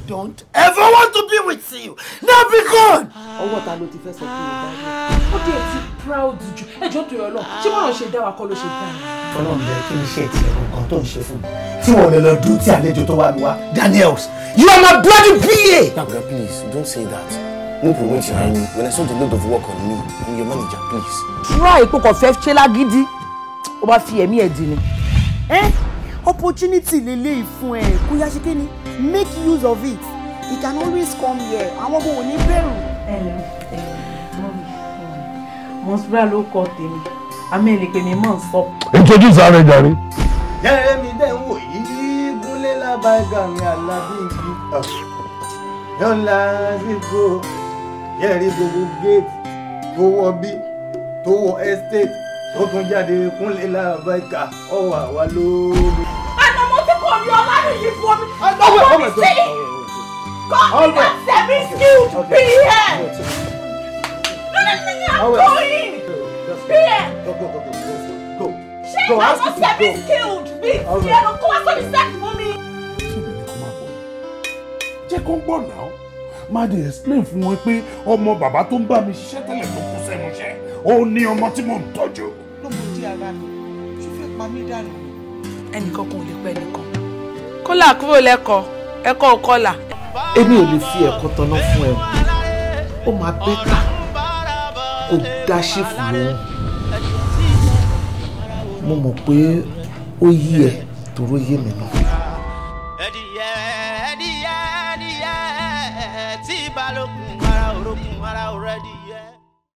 don't ever want to be with you. Now be gone. Ọwọ́ ta ló ti fẹ́ sọ pé o bá rí? Ó dé ti proud jù. Ẹ jọ̀ọ́ torí Ọlọ́run, ṣé bọ́lá ṣe dá wa kọ́ ló ṣe dá mi? Ọlọ́run bẹ̀rẹ̀ kí ni iṣẹ́ tiẹ̀ nǹkan tó ń ṣe fún mi. Tí wọ́n lè lọ dúró tí àlejò tó wá mi wá. Daniels, you are my bloody PA! Naga, please, don't say that. No promote behind me. When I saw the load of work on me, I'm your manager, please. Try ipò kan fẹ́ ṣe lágídí. Ó bá fi ẹ̀mí ẹ̀ dì ni. Opportunity leleyi fún ẹ kó yá ṣe kí ni make use of it. He can always come here. Àwọn ọmọ ò ní bẹ̀rù. Ẹ lẹ mọ́mí, Mọ̀súrà ló kọ tèmi, àmì ẹ̀ lè pè mí mọ̀ ń sọ. Introduce ara ẹ jàre. Jẹ́rẹ́ mi dẹ̀ ń wò yìí gúnlé lábàgà mi àlàbí igi. Yọ̀ǹda lásìkò yẹ̀rí gbogbo gate tó wọ bí tó wọ estate tó tún jáde kúnlé lábàgà ọwọ́ àwa lórí. Ànàmọ́ tí kò rí ọlá nìyí fún mi. Ọmọ mi sí. God me that semi-skilled PM. No, no, no, no, I'm going. PM. Go, go, go, go, go. Ṣé àwọn semi-skilled bíi tiẹ̀ ló kó wá sórí set fún mi? Ṣé mi ni kò máa bọ̀? Jẹ́ kó ń gbọ́ náà. Máa dé explain fún wọn pé ọmọ bàbá tó ń bá mi ṣiṣẹ́ tẹ́lẹ̀ tó kú sẹ́nu iṣẹ́, ó ní ọmọ tí mò ń tọ́jú. Lọ́mọdé ara mi, ṣó fẹ́ pa mí dànù? Ẹnìkan kan ò lè pẹ́ ẹnìkan. Kólà kúrò lẹ́kọ̀ọ́, ẹ̀kọ́ ò kọlà. Èmi ò lè fi ẹ̀kọ́ tọ́nà fún ẹ o. Ó máa better kó dá ṣífù lóhùn. Mo mọ̀ pé ó yí ẹ tòró yé mi náà.